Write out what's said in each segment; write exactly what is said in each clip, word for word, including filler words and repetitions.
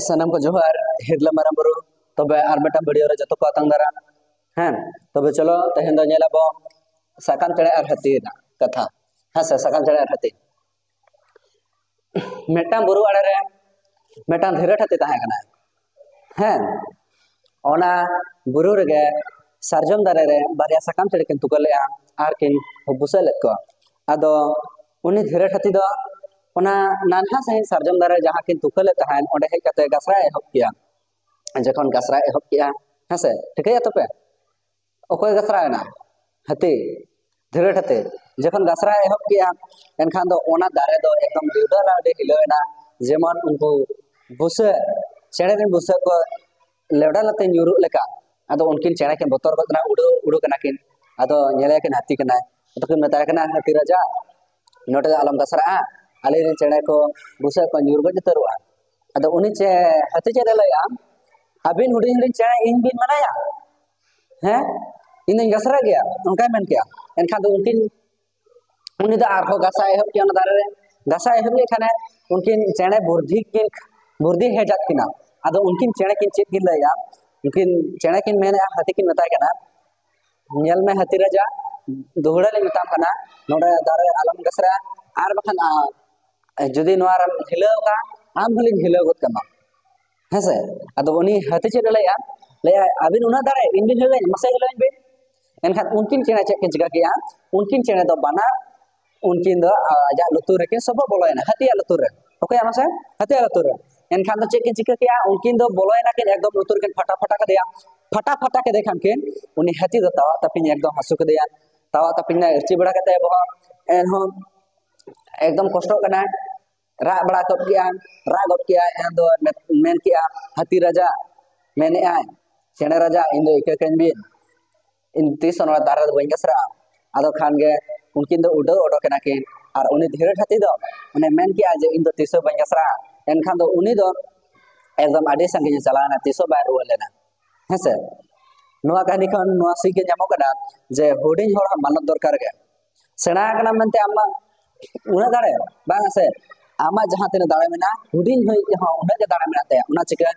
ᱥᱟᱱᱟᱢ ᱠᱚ ᱡᱚᱦᱟᱨ, ᱦᱤᱨᱞᱟᱹ ᱢᱟᱨᱟᱝ ᱵᱩᱨᱩ᱾ ᱛᱚᱵᱮ ᱟᱨ ᱢᱤᱫᱴᱟᱝ ᱵᱷᱤᱰᱤᱭᱳ ᱨᱮ ᱡᱚᱛᱚ ᱠᱚ ᱟᱛᱟᱝ ᱫᱟᱨᱟᱢ᱾ ᱦᱮᱸ, ᱛᱚᱵᱮ ᱪᱚᱞᱚ ᱛᱮᱦᱮᱧ ᱫᱚ ᱧᱮᱞ ᱟᱵᱚ ᱥᱟᱠᱟᱢ ᱪᱮᱬᱮ ᱟᱨ ᱦᱟᱹᱛᱤ ᱨᱮᱱᱟᱜ ᱠᱟᱛᱷᱟ᱾ ᱦᱮᱸ ᱥᱮ, ᱥᱟᱠᱟᱢ ᱪᱮᱬᱮ ᱟᱨ ᱦᱟᱹᱛᱤ᱾ ᱢᱤᱫᱴᱟᱝ ᱵᱩᱨᱩ ᱟᱲᱮ ᱨᱮ ᱢᱤᱫᱴᱟᱝ ᱫᱷᱤᱨᱤ ᱦᱟᱹᱛᱤ ᱛᱟᱦᱮᱸ ᱠᱟᱱᱟ᱾ ᱦᱮᱸ, ᱚᱱᱟ ᱵᱩᱨᱩ ᱨᱮᱜᱮ ᱥᱟᱨᱡᱚᱢ ᱫᱟᱨᱮ ᱨᱮ ᱵᱟᱨᱭᱟ ᱥᱟᱠᱟᱢ ᱪᱮᱬᱮ ᱠᱤᱱ ᱛᱩᱠᱟᱹ ᱞᱮᱫᱼᱟ ᱟᱨ ᱠᱤᱱ ᱵᱩᱥᱟᱹᱜ ᱞᱮᱫ ᱠᱚᱣᱟ᱾ ᱟᱫᱚ ᱩᱱᱤ ᱫᱷᱤᱨᱤ ᱦᱟᱹᱛᱤ ᱫᱚ ᱚᱱᱟ ᱱᱟᱱᱦᱟ ᱥᱟᱺᱦᱤᱡ ᱥᱟᱨᱡᱚᱢ ᱫᱟᱨᱮ ᱡᱟᱦᱟᱸ ᱠᱤᱱ ᱛᱩᱠᱟᱹ ᱞᱮᱫ ᱛᱟᱦᱮᱸᱫ, ᱚᱸᱰᱮ ᱦᱮᱡ ᱠᱟᱛᱮ ᱜᱟᱥᱨᱟᱭ ᱮᱦᱚᱵ ᱠᱮᱜᱼᱟ᱾ ᱡᱚᱠᱷᱚᱱ ᱜᱟᱥᱨᱟᱭ ᱮᱦᱚᱵ ᱠᱮᱜᱼᱟ, ᱦᱮᱸ ᱥᱮ, ᱴᱷᱤᱠᱟᱹᱭᱟ ᱛᱚᱯᱮ? ᱚᱠᱚᱭ ᱜᱟᱥᱨᱟᱣ ᱮᱱᱟ? ᱦᱟᱹᱛᱤ, ᱫᱷᱤᱨᱤ ᱦᱟᱹᱛᱤ᱾ ᱡᱚᱠᱷᱚᱱ ᱜᱟᱥᱨᱟᱣ ᱮᱦᱚᱵ ᱠᱮᱜᱼᱟ, ᱮᱱᱠᱷᱟᱱ ᱫᱚ ᱚᱱᱟ ᱫᱟᱨᱮ ᱫᱚ ᱮᱠᱫᱚᱢ ᱰᱤᱰᱟᱹ ᱞᱟᱰᱮ ᱦᱤᱞᱟᱹᱣ ᱮᱱᱟ, ᱡᱮᱢᱚᱱ ᱩᱱᱠᱩ ᱵᱩᱥᱟᱹᱜ, ᱪᱮᱬᱮ ᱨᱮᱱ ᱵᱩᱥᱟᱹᱜ ᱠᱚ ᱞᱮᱣᱰᱟ ᱞᱟᱛᱮ ᱧᱩᱨᱩᱜ ᱞᱮᱠᱟ᱾ ᱟᱫᱚ ᱩᱱᱠᱤᱱ ᱪᱮᱬᱮ ᱠᱤᱱ ᱵᱚᱛᱚᱨ ᱜᱚᱫ ᱮᱱᱟ, ᱩᱰᱟᱹᱣ ᱩᱰᱩᱠ ᱮᱱᱟ ᱠᱤᱱ᱾ ᱟᱫᱚ ᱧᱮᱞᱮ ᱠᱤᱱ ᱦᱟᱹᱛᱤ ᱠᱟᱱᱟᱭ, ᱟᱫᱚ ᱠᱤᱱ ᱢᱮᱛᱟᱭ ᱠᱟᱱᱟ, "ᱦᱟᱹᱛᱤ ᱨᱟᱡᱟ, ᱱᱚᱰᱮ ᱫᱚ ᱟᱞᱚᱢ ᱜᱟᱥᱨᱟᱜᱼᱟ, ᱟᱞᱮ ᱨᱮᱱ ᱪᱮᱬᱮ ᱠᱚ ᱵᱩᱥᱟᱹᱜ ᱠᱚ ᱧᱩᱨ ᱜᱚᱡ ᱩᱛᱟᱹᱨᱚᱜᱼᱟ᱾" ᱟᱫᱚ ᱩᱱᱤ ᱪᱮ ᱦᱟᱹᱛᱤ ᱪᱮᱫ ᱮ ᱞᱟᱹᱭᱟ, "ᱟᱹᱵᱤᱱ ᱦᱩᱰᱤᱧ ᱦᱩᱰᱤᱧ ᱪᱮᱬᱮ ᱤᱧ ᱵᱤᱱ ᱢᱟᱱᱟᱭᱟ? ᱦᱮᱸ, ᱤᱧ ᱫᱚᱧ ᱜᱟᱥᱨᱟᱜ ᱜᱮᱭᱟ," ᱚᱱᱠᱟᱭ ᱢᱮᱱ ᱠᱮᱜᱼᱟ᱾ ᱮᱱᱠᱷᱟᱱ ᱫᱚ ᱩᱱᱠᱤᱱ, ᱩᱱᱤ ᱫᱚ ᱟᱨᱦᱚᱸ ᱜᱟᱥᱟᱣ ᱮᱦᱚᱵ ᱠᱮᱜᱼᱟ ᱚᱱᱟ ᱫᱟᱨᱮ ᱨᱮ᱾ ᱜᱟᱥᱟᱣ ᱮᱦᱚᱵ ᱞᱮᱠᱷᱟᱱᱮ ᱩᱱᱠᱤᱱ ᱪᱮᱬᱮ ᱵᱩᱨᱫᱷᱤ ᱠᱤᱱ, ᱵᱩᱨᱫᱷᱤ ᱦᱮᱡ ᱟᱫ ᱠᱤᱱᱟ᱾ ᱟᱫᱚ ᱩᱱᱠᱤᱱ ᱪᱮᱬᱮ ᱠᱤᱱ ᱪᱮᱫ ᱠᱤᱱ ᱞᱟᱹᱭᱟ, ᱩᱱᱠᱤᱱ ᱪᱮᱬᱮ ᱠᱤᱱ ᱢᱮᱱᱮᱫᱼᱟ, ᱦᱟᱹᱛᱤ ᱠᱤᱱ ᱢᱮᱛᱟᱭ ᱠᱟᱱᱟ, "ᱧᱮᱞ ᱢᱮ ᱦᱟᱹᱛᱤ ᱨᱟᱡᱟ, ᱫᱚᱦᱲᱟ ᱞᱤᱧ ᱢᱮᱛᱟᱢ ᱠᱟᱱᱟ, ᱱᱚᱰᱮ ᱫᱟᱨᱮ ᱟᱞᱚᱢ ᱜᱟᱥᱨᱟ, ᱟᱨ ᱵᱟᱠᱷᱟᱱ ᱟ-, ᱡᱩᱫᱤ ᱱᱚᱣᱟ ᱨᱮᱢ ᱦᱤᱞᱟᱹᱣ ᱠᱟᱜᱼᱟ, ᱟᱢ ᱦᱚᱸᱞᱤᱧ ᱦᱤᱞᱟᱹᱣ ᱜᱚᱫ ᱠᱟᱢᱟ, ᱦᱮᱸ ᱥᱮ?" ᱟᱫᱚ ᱩᱱᱤ ᱦᱟᱹᱛᱤ ᱪᱮᱫ ᱮ ᱞᱟᱹᱭᱟ? ᱞᱟᱹᱭᱟ, "ᱟᱹᱵᱤᱱ ᱩᱱᱟᱹᱜ ᱫᱟᱲᱮ, ᱤᱧ ᱵᱤᱱ ᱦᱤᱞᱟᱹᱣ ᱤᱧ, ᱢᱟᱥᱮ ᱦᱤᱞᱟᱹᱣ ᱤᱧ ᱵᱤᱱ?" ᱮᱱᱠᱷᱟᱱ ᱩᱱᱠᱤᱱ ᱪᱮᱬᱮ ᱪᱮᱫ ᱠᱤᱱ ᱪᱤᱠᱟᱹ ᱠᱮᱜᱼᱟ? ᱩᱱᱠᱤᱱ ᱪᱮᱬᱮ ᱫᱚ ᱵᱟᱱᱟᱨ, ᱩᱱᱠᱤᱱ ᱫᱚ, ᱟ, ᱟᱡᱟᱜ ᱞᱩᱛᱩᱨ ᱨᱮᱠᱤᱱ ᱥᱚᱵᱚᱜ ᱵᱚᱞᱚᱭᱮᱱᱟ, ᱦᱟᱹᱛᱤᱭᱟᱜ ᱞᱩᱛᱩᱨ ᱨᱮ᱾ ᱚᱠᱚᱭᱟᱜ ᱢᱟᱥᱮ? ᱦᱟᱹᱛᱤᱭᱟᱜ ᱞᱩᱛᱩᱨ ᱨᱮ᱾ ᱮᱱᱠᱷᱟᱱ ᱫᱚ ᱪᱮᱫ ᱠᱤᱱ ᱪᱤᱠᱟᱹ ᱠᱮᱜᱼᱟ? ᱩᱱᱠᱤᱱ ᱫᱚ ᱵᱚᱞᱚᱭᱮᱱᱟ ᱠᱤᱱ, ᱮᱠᱫᱚᱢ ᱞᱩᱛᱩᱨ ᱠᱤᱱ ᱯᱷᱟᱴᱟ ᱯᱷᱟᱴᱟ ᱠᱮᱫᱮᱭᱟ᱾ ᱯᱷᱟᱴᱟ ᱯᱷᱟᱴᱟ ᱠᱮᱫᱮ ᱠᱷᱟᱱ ᱠᱤᱱ, ᱩᱱᱤ ᱦᱟᱹᱛᱤ ᱫᱚ ᱛᱟᱣᱟᱜ ᱛᱟᱹᱯᱤᱧ ᱮᱠᱫᱚᱢ ᱦᱟᱹᱥᱩ ᱠᱮᱫᱮᱭᱟ᱾ ᱛᱟᱣᱟᱜ ᱛᱟᱹᱯᱤᱧ ᱮᱱᱟ, ᱤᱨᱪᱤ ᱵᱟᱲᱟ ᱠᱟᱛᱮ ᱵᱚᱦᱚᱜ, ᱮᱱᱦᱚᱸ ᱮᱠᱫᱚᱢ ᱠᱚᱥᱴᱚᱜ ᱠᱟᱱᱟᱭ᱾ ᱨᱟᱜ ᱵᱟᱲᱟ ᱜᱚᱫ ᱠᱮᱜᱼᱟ, ᱨᱟᱜ ᱜᱚᱫ ᱠᱮᱜᱼᱟ᱾ ᱮᱱ ᱫᱚ ᱢᱮ-, ᱢᱮᱱ ᱠᱮᱜᱼᱟ, "ᱦᱟᱹᱛᱤ ᱨᱟᱡᱟ," ᱢᱮᱱᱮᱜᱼᱟᱭ, "ᱪᱮᱬᱮ ᱨᱟᱡᱟ, ᱤᱧ ᱫᱚ ᱤᱠᱟᱹ ᱠᱟᱹᱧ ᱵᱤᱱ, ᱤᱧ ᱛᱤᱥ ᱦᱚᱸ ᱱᱚᱣᱟ ᱫᱟᱨᱮ ᱨᱮᱫᱚ ᱵᱟᱹᱧ ᱜᱟᱥᱨᱟᱜᱼᱟ᱾" ᱟᱫᱚ ᱠᱷᱟᱱ ᱜᱮ ᱩᱱᱠᱤᱱ ᱫᱚ ᱩᱰᱟᱹᱣ ᱚᱰᱚᱠ ᱮᱱᱟ ᱠᱤᱱ, ᱟᱨ ᱩᱱᱤ ᱫᱷᱤᱨᱤ ᱦᱟᱹᱛᱤ ᱫᱚ ᱚᱱᱮ ᱢᱮᱱ ᱠᱮᱜᱼᱟ ᱡᱮ, "ᱤᱧ ᱫᱚ ᱛᱤᱥ ᱦᱚᱸ ᱵᱟᱹᱧ ᱜᱟᱥᱨᱟᱜᱼᱟ", ᱮᱱᱠᱷᱟᱱ ᱫᱚ ᱩᱱᱤ ᱫᱚ ᱮᱠᱫᱚᱢ ᱟᱹᱰᱤ ᱥᱟᱺᱜᱤᱧ ᱮ ᱪᱟᱞᱟᱣ ᱮᱱᱟ, ᱛᱤᱥ ᱦᱚᱸ ᱵᱟᱭ ᱨᱩᱣᱟᱹᱲ ᱞᱮᱱᱟ᱾ ᱦᱮᱸ ᱥᱮ? ᱱᱚᱣᱟ ᱠᱟᱹᱦᱱᱤ ᱠᱷᱚᱱ ᱱᱚᱣᱟ ᱥᱤᱠᱷ ᱜᱮ ᱧᱟᱢᱚᱜ ᱠᱟᱱᱟ ᱡᱮ ᱦᱩᱰᱤᱧ ᱦᱚᱲᱟᱜ ᱢᱟᱱᱚᱛ ᱫᱚᱨᱠᱟᱨ ᱜᱮ᱾ ᱥᱮᱬᱟ ᱟᱠᱟᱱᱟᱢ ᱢᱮᱱᱛᱮ ᱟᱢ ᱢᱟ ᱩᱱᱟᱹᱜ ᱫᱟᱲᱮ ᱵᱟᱝ ᱥᱮ, ᱟᱢᱟᱜ ᱡᱟᱦᱟᱸ ᱛᱤᱱᱟᱹᱜ ᱫᱟᱲᱮ ᱢᱮᱱᱟᱜᱼᱟ, ᱦᱩᱰᱤᱧ ᱦᱩᱭ ᱛᱮᱦᱚᱸ ᱩᱱᱟᱹᱜ ᱜᱮ ᱫᱟᱲᱮ ᱢᱮᱱᱟᱜ ᱛᱟᱭᱟ᱾ ᱚᱱᱟ ᱪᱤᱠᱟᱹ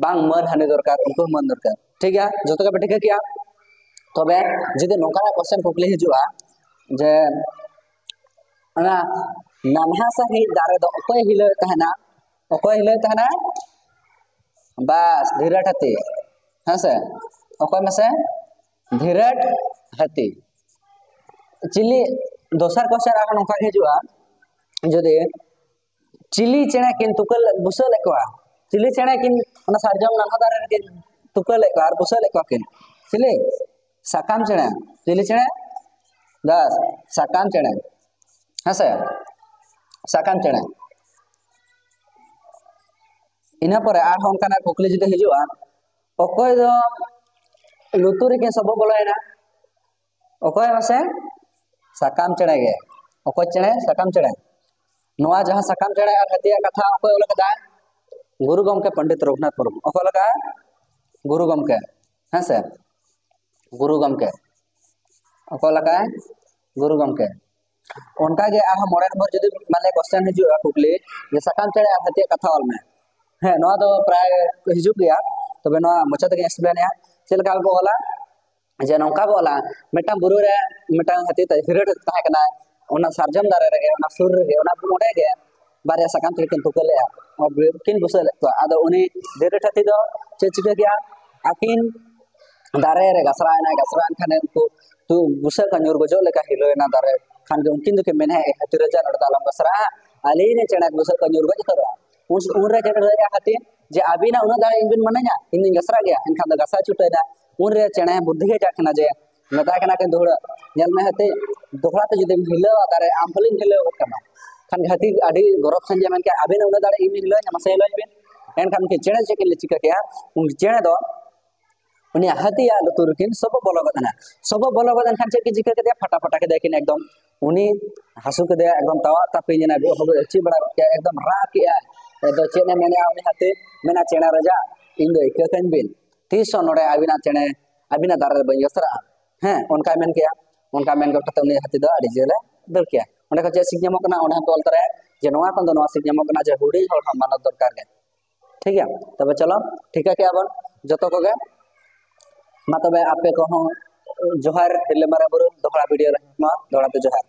ᱵᱟᱝ ᱢᱟᱹᱱ ᱦᱟᱹᱱᱤ ᱫᱚᱨᱠᱟᱨ, ᱩᱱᱠᱩ ᱦᱚᱸ ᱢᱟᱹᱱ ᱫᱚᱨᱠᱟᱨ᱾ ᱴᱷᱤᱠ ᱜᱮᱭᱟ, ᱡᱚᱛᱚ ᱜᱮᱯᱮ ᱴᱷᱤᱠᱟᱹ ᱠᱮᱜᱼᱟ᱾ ᱛᱚᱵᱮ ᱡᱩᱫᱤ ᱱᱚᱝᱠᱟᱱᱟᱜ ᱠᱚᱥᱪᱮᱱ ᱠᱩᱠᱞᱤ ᱦᱤᱡᱩᱜᱼᱟ ᱡᱮ ᱚᱱᱟ ᱱᱟᱱᱦᱟ ᱥᱟᱺᱦᱤᱡ ᱫᱟᱨᱮ ᱫᱚ ᱚᱠᱚᱭ ᱦᱤᱞᱟᱹᱣᱮᱫ ᱛᱟᱦᱮᱱᱟ? ᱚᱠᱚᱭ ᱦᱤᱞᱟᱹᱣᱮᱫ ᱛᱟᱦᱮᱱᱟ? ᱵᱟᱥ, ᱫᱷᱤᱨᱟᱹᱴ ᱦᱟᱹᱛᱤ᱾ ᱦᱮᱸ ᱥᱮ? ᱚᱠᱚᱭ ᱢᱟᱥᱮ? ᱫᱷᱤᱨᱟᱹᱴ ᱦᱟᱹᱛᱤ᱾ ᱪᱤᱞᱤ, ᱫᱚᱥᱟᱨ ᱠᱚᱥᱪᱮᱱ ᱟᱨᱦᱚᱸ ᱱᱚᱝᱠᱟ ᱜᱮ ᱦᱤᱡᱩᱜᱼᱟ, ᱡᱩᱫᱤ ᱪᱤᱞᱤ ᱪᱮᱬᱮ ᱠᱤᱱ ᱛᱩᱠᱟᱹ ᱞᱮ-, ᱵᱩᱥᱟᱹᱜ ᱞᱮᱫ ᱠᱚᱣᱟ? ᱪᱤᱞᱤ ᱪᱮᱬᱮ ᱠᱤᱱ ᱚᱱᱟ ᱥᱟᱨᱡᱚᱢ ᱱᱟᱞᱦᱟ ᱫᱟᱨᱮ ᱨᱮᱠᱤᱱ ᱛᱩᱠᱟᱹ ᱞᱮᱫ ᱠᱚᱣᱟ ᱟᱨ ᱵᱩᱥᱟᱹᱜ ᱞᱮᱫ ᱠᱚᱣᱟ ᱠᱤᱱ? ᱪᱤᱞᱤ? ᱥᱟᱠᱟᱢ ᱪᱮᱬᱮ᱾ ᱪᱤᱞᱤ ᱪᱮᱬᱮ? ᱵᱟᱥ, ᱥᱟᱠᱟᱢ ᱪᱮᱬᱮ᱾ ᱦᱮᱸ ᱥᱮ? ᱥᱟᱠᱟᱢ ᱪᱮᱬᱮ᱾ ᱤᱱᱟᱹ ᱯᱚᱨᱮ ᱟᱨᱦᱚᱸ ᱚᱱᱠᱟᱱᱟᱜ ᱠᱩᱠᱞᱤ ᱡᱩᱫᱤ ᱦᱤᱡᱩᱜᱼᱟ, ᱚᱠᱚᱭ ᱫᱚ ᱞᱩᱛᱩᱨ ᱨᱮᱠᱤᱱ ᱥᱚᱵᱚᱜ ᱵᱚᱞᱚᱭᱮᱱᱟ? ᱚᱠᱚᱭ ᱢᱟᱥᱮ? ᱥᱟᱠᱟᱢ ᱪᱮᱬᱮ ᱜᱮ᱾ ᱚᱠᱚᱭ ᱪᱮᱬᱮ? ᱥᱟᱠᱟᱢ ᱪᱮᱬᱮ᱾ ᱱᱚᱣᱟ ᱡᱟᱦᱟᱸ ᱥᱟᱠᱟᱢ ᱪᱮᱬᱮ ᱟᱨ ᱦᱟᱹᱛᱤᱭᱟᱜ ᱠᱟᱛᱷᱟ, ᱚᱠᱚᱭ ᱚᱞ ᱠᱟᱫᱟ? ᱜᱩᱨᱩ ᱜᱚᱢᱠᱮ ᱯᱚᱱᱰᱤᱛ ᱨᱚᱜᱷᱩᱱᱟᱛᱷ ᱢᱩᱨᱢᱩ᱾ ᱚᱠᱚᱭ ᱚᱞ ᱠᱟᱫᱟ? ᱜᱩᱨᱩ ᱜᱚᱢᱠᱮ᱾ ᱦᱮᱸ ᱥᱮ? ᱜᱩᱨᱩ ᱜᱚᱢᱠᱮ᱾ ᱚᱠᱚᱭ ᱚᱞ ᱠᱟᱫᱟᱭ? ᱜᱩᱨᱩ ᱜᱚᱢᱠᱮ᱾ ᱚᱱᱠᱟ ᱜᱮ ᱟᱨᱦᱚᱸ ᱢᱚᱬᱮ ᱱᱚᱢᱵᱚᱨ ᱡᱩᱫᱤ ᱢᱟᱱᱮ ᱠᱚᱥᱪᱮᱱ ᱦᱤᱡᱩᱜᱼᱟ, ᱠᱩᱠᱞᱤ, ᱡᱮ ᱥᱟᱠᱟᱢ ᱪᱮᱬᱮ ᱟᱨ ᱦᱟᱹᱛᱤᱭᱟᱜ ᱠᱟᱛᱷᱟ ᱚᱞ ᱢᱮ᱾ ᱦᱮᱸ, ᱱᱚᱣᱟ ᱫᱚ ᱯᱨᱟᱭ ᱦᱤᱡᱩᱜ ᱜᱮᱭᱟ, ᱛᱚᱵᱮ ᱱᱚᱣᱟ ᱢᱚᱪᱟ ᱛᱮᱜᱮᱧ ᱮᱠᱥᱯᱞᱮᱱᱮᱜᱼᱟ᱾ ᱪᱮᱫ ᱞᱮᱠᱟ ᱠᱚ ᱚᱞᱟ? ᱡᱮ ᱱᱚᱝᱠᱟ ᱠᱚ ᱚᱞᱟ, ᱢᱤᱫᱴᱟᱝ ᱵᱩᱨᱩ ᱨᱮ ᱢᱤᱫᱴᱟᱝ ᱦᱟᱹᱛᱤ ᱛᱟᱦᱮᱸ, ᱦᱤᱨᱟᱹ ᱛᱟᱦᱮᱸ ᱠᱟᱱᱟ, ᱚᱱᱟ ᱥᱟᱨᱡᱚᱢ ᱫᱟᱨᱮ ᱨᱮᱜᱮ, ᱚᱱᱟ ᱥᱩᱨ ᱨᱮᱜᱮ, ᱚᱱᱟ ᱚᱸᱰᱮ ᱜᱮ ᱵᱟᱨᱭᱟ ᱥᱟᱠᱟᱢ ᱪᱮᱬᱮ ᱠᱤᱱ ᱛᱩᱠᱟᱹ ᱞᱮᱫᱼᱟ, ᱠᱤᱱ ᱵᱩᱥᱟᱹᱜ ᱞᱮᱫ ᱠᱚᱣᱟ᱾ ᱟᱫᱚ ᱩᱱᱤ ᱫᱷᱤᱨᱤ ᱦᱟᱹᱛᱤ ᱫᱚ ᱪᱮᱫ ᱪᱤᱠᱟᱹ ᱠᱮᱜᱼᱟ? ᱟᱹᱠᱤᱱ ᱫᱟᱨᱮ ᱨᱮ ᱜᱟᱥᱨᱟᱣ ᱮᱱᱟᱭ, ᱜᱟᱥᱨᱟᱣ ᱮᱱ ᱠᱷᱟᱱᱮ ᱩᱱᱠᱩ ᱛᱩ ᱵᱩᱥᱟᱹᱜ ᱠᱚ ᱧᱩᱨ ᱜᱚᱡᱚᱜ ᱞᱮᱠᱟ ᱦᱤᱞᱟᱹᱣ ᱮᱱᱟ ᱫᱟᱨᱮ᱾ ᱠᱷᱟᱱ ᱜᱮ ᱩᱱᱠᱤᱱ ᱫᱚᱠᱤᱱ ᱢᱮᱱᱟ, "ᱮ ᱦᱟᱹᱛᱤ ᱨᱟᱡᱟ, ᱱᱚᱰᱮ ᱫᱚ ᱟᱞᱚᱢ ᱜᱟᱥᱨᱟᱜᱼᱟ, ᱟᱹᱞᱤᱧ ᱨᱮᱱ ᱪᱮᱬᱮ ᱵᱩᱥᱟᱹᱜ ᱠᱚ ᱧᱩᱨ ᱜᱚᱡ ᱩᱛᱟᱹᱨᱚᱜᱼᱟ᱾" ᱩᱱ, ᱩᱱᱨᱮ ᱪᱮᱫ ᱞᱟᱹᱭᱮᱜᱼᱟ ᱦᱟᱹᱛᱤ? ᱡᱮ, "ᱟᱹᱵᱤᱱᱟᱜ ᱩᱱᱟᱹᱜ ᱫᱟᱲᱮ ᱤᱧ ᱵᱤᱱ ᱢᱟᱹᱱᱟᱹᱧᱟ, ᱤᱧ ᱫᱩᱧ ᱜᱟᱥᱨᱟᱜ ᱜᱮᱭᱟ?" ᱮᱱᱠᱷᱟᱱ ᱫᱚ ᱜᱟᱥᱨᱟ ᱪᱷᱩᱴᱟᱹᱣ ᱮᱱᱟ᱾ ᱩᱱᱨᱮ ᱪᱮᱬᱮ ᱵᱩᱫᱽᱫᱷᱤ ᱦᱮᱡ ᱟᱫ ᱠᱤᱱᱟ ᱡᱮ, ᱢᱮᱛᱟᱭ ᱠᱟᱱᱟ ᱠᱤᱱ ᱫᱩᱦᱲᱟᱹ, "ᱧᱮᱞ ᱢᱮ ᱦᱟᱹᱛᱤ, ᱫᱚᱦᱲᱟ ᱛᱮ ᱡᱩᱫᱤᱢ ᱦᱤᱞᱟᱹᱣᱟ ᱫᱟᱨᱮ, ᱟᱢ ᱦᱚᱸᱞᱤᱧ ᱦᱤᱞᱟᱹᱣ ᱜᱚᱫ ᱠᱟᱢᱟ᱾" ᱠᱷᱟᱱ ᱦᱟᱹᱛᱤ ᱟᱹᱰᱤ ᱜᱚᱨᱚᱵᱽ ᱥᱟᱺᱦᱤᱡ ᱮ ᱢᱮᱱ ᱠᱮᱜᱼᱟ, "ᱟᱹᱵᱤᱱᱟᱜ ᱩᱱᱟᱹᱜ ᱫᱟᱲᱮ ᱤᱧ ᱵᱤᱱ ᱦᱤᱞᱟᱹᱣ ᱤᱧᱟ, ᱢᱟᱥᱮ ᱦᱤᱞᱟᱹᱣ ᱤᱧ ᱵᱤᱱ?" ᱮᱱᱠᱷᱟᱱ ᱩᱱᱠᱤᱱ ᱪᱮᱬᱮ ᱪᱮᱫ ᱠᱤᱱ ᱪᱤᱠᱟᱹ ᱠᱮᱜᱼᱟ? ᱩᱱᱠᱤᱱ ᱪᱮᱬᱮ ᱫᱚ ᱩᱱᱤᱭᱟᱜ ᱦᱟᱹᱛᱤᱭᱟᱜ ᱞᱩᱛᱩᱨ ᱨᱮᱠᱤᱱ ᱥᱚᱵᱚᱜ ᱵᱚᱞᱚ ᱜᱚᱫ ᱮᱱᱟ᱾ ᱥᱚᱵᱚᱜ ᱵᱚᱞᱚ ᱜᱚᱫ ᱮᱱ ᱠᱷᱟᱱ ᱪᱮᱫ ᱠᱤᱱ ᱪᱤᱠᱟᱹ ᱠᱮᱫᱮᱭᱟ? ᱯᱷᱟᱴᱟ ᱯᱷᱟᱴᱟ ᱠᱮᱫᱮᱭᱟ ᱠᱤᱱ ᱮᱠᱫᱚᱢ᱾ ᱩᱱᱤ ᱦᱟᱹᱥᱩ ᱠᱮᱫᱮᱭᱟ, ᱮᱠᱫᱚᱢ ᱛᱟᱣᱟᱜ ᱛᱟᱹᱯᱤᱧ ᱮᱱᱟ, ᱵᱚᱦᱚᱜ ᱦᱚᱸ ᱪᱮᱫ ᱵᱟᱲᱟ ᱜᱚᱫ ᱠᱮᱫᱟ, ᱮᱠᱫᱚᱢ ᱨᱟᱜ ᱠᱮᱜᱼᱟᱭ᱾ ᱟᱫᱚ ᱪᱮᱫ ᱮ ᱢᱮᱱᱮᱜᱼᱟ ᱩᱱᱤ ᱦᱟᱹᱛᱤ? ᱢᱮᱱᱟ, "ᱪᱮᱬᱮ ᱨᱟᱡᱟ, ᱤᱧ ᱫᱚ ᱤᱠᱟᱹ ᱠᱟᱹᱧ ᱵᱤᱱ, ᱛᱤᱥ ᱦᱚᱸ ᱱᱚᱰᱮ ᱟᱹᱵᱤᱱᱟᱜ ᱪᱮᱬᱮ, ᱟᱹᱵᱤᱱᱟᱜ ᱫᱟᱨᱮ ᱨᱮ ᱵᱟᱹᱧ ᱜᱟᱥᱨᱟᱜᱼᱟ᱾" ᱦᱮᱸ, ᱚᱱᱠᱟᱭ ᱢᱮᱱ ᱠᱮᱜᱼᱟ᱾ ᱚᱱᱠᱟ ᱢᱮᱱ ᱜᱚᱫ ᱠᱟᱛᱮ ᱩᱱᱤ ᱦᱟᱹᱛᱤ ᱫᱚ ᱟᱹᱰᱤ ᱡᱷᱟᱹᱞ ᱮ ᱫᱟᱹᱲ ᱠᱮᱜᱼᱟ᱾ ᱚᱸᱰᱮ ᱠᱷᱚᱱ ᱪᱮᱫ ᱥᱤᱠ ᱧᱟᱢᱚᱜ ᱠᱟᱱᱟ? ᱚᱸᱰᱮ ᱦᱚᱸᱠᱚ ᱚᱞ ᱛᱚᱨᱟᱭᱟ, ᱡᱮ ᱱᱚᱣᱟ ᱠᱷᱚᱱ ᱫᱚ ᱱᱚᱣᱟ ᱥᱤᱠᱷᱱᱟᱹᱛ ᱧᱟᱢᱚᱜ ᱠᱟᱱᱟ ᱡᱮ ᱦᱩᱰᱤᱧ ᱦᱚᱲ ᱦᱚᱸ ᱢᱟᱱᱚᱛ ᱫᱚᱨᱠᱟᱨ ᱜᱮ᱾ ᱴᱷᱤᱠ ᱜᱮᱭᱟ, ᱛᱚᱵᱮ ᱪᱚᱞᱚ ᱴᱷᱤᱠᱟᱹ ᱠᱮᱜᱼᱟ ᱵᱚᱱ ᱡᱚᱛᱚ ᱠᱚᱜᱮ᱾ ᱢᱟ ᱛᱚᱵᱮ ᱟᱯᱮ ᱠᱚᱦᱚᱸ ᱡᱚᱦᱟᱨ, ᱦᱤᱨᱞᱟᱹ ᱢᱟᱨᱟᱝ ᱵᱩᱨᱩ ᱫᱚᱦᱲᱟ ᱵᱷᱤᱰᱤᱭᱳ ᱨᱮ ᱢᱟ ᱫᱚᱦᱲᱟ ᱛᱮ ᱡᱚᱦᱟᱨ᱾